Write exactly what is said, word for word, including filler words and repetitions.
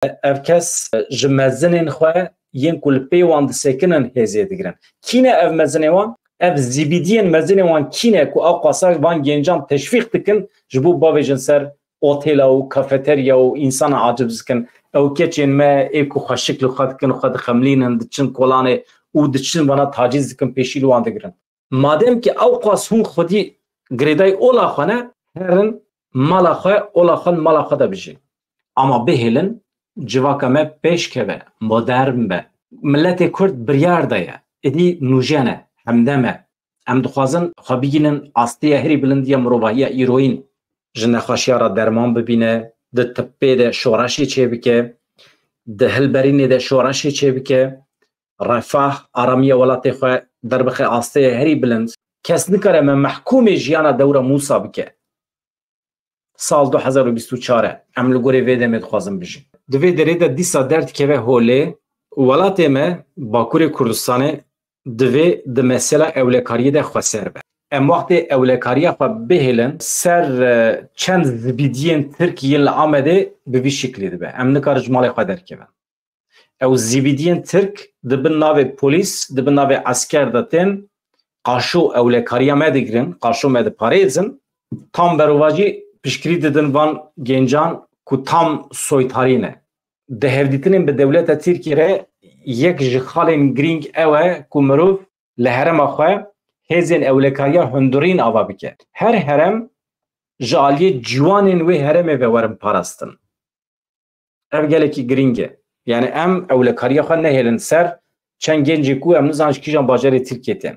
Ev kes ji mezinên xwe yên ku li pê wan disekinin hêzê digirin. Kî ne ev mezinê wan? Ev zîbîdiyên mezinê wan kî ne ku ew qasa van gencan teşvîq dikin ji bo bavêjin ser otêla û kafeterya û însana aciz dikin? Ew keçên me ê ku xweşik li xwe dikin, xwe dixemlînin, diçin kolanê û diçin vana taciz dikin, pêşî li wan digirin. Madem ki ew qas hûn xwedî girêdayî ola xwe ne, herin mala xwe, ola xwe, mala xwe de bijîn. Ama bihêlin civaka me pêş keve, modern be. Miletê Kurd biryar de ye. Êdî nûjen e, hemdem e. Em dixwazin xwe bigînin astiya herî bilind ya mirovahiya îroyîn. Ji nexweşiya re derman bibîne, di tibbê de şoreşê çêbike, di hilberînê de şoreşê çêbike. Refah, aramiya welatê xwe derbixe asteyê herî bilind. Kes nikare me mehkûmê jiyana dewra Mûsa bike. Sal du hezar û bîst û çar e. Em li gorî vê demê dixwazin bijîn. Di vê derê de dîsa derdikeve holê, welatê me, Bakurê Kurdistanê, divê di mesela ewlekariyê de xweser be. Em wextê ewlekariya xwe bihêlin, ser, e, çend zibîdiyên Tirk yên li Amedê bi vî şiklî dibe. Em nikarin ji malê xwe derkevin. Ew zîbîdiyên Tirk di bin navê polîs, di bin navê esker de tên, qaşo ewlekariya me digirin, qaşo me diparêzin. Tam berovajî piştgirî didin van gencan ku tam soytarî ne. Di hevdîtinên bi dewleta Tirkiyê re yek ji xalên girîng ew e ku mirov li herêma xwe hêzên ewlekariya hundirîn ava bike. Her herêm ji aliyê ciwanên wê herêmê ve werin parastin. Ev gelekî girîng e. Yani em ewlekariya xwe nehêlin ser çend gencê ku em nizanin ji kîjan bajarê Tirkiyê tên.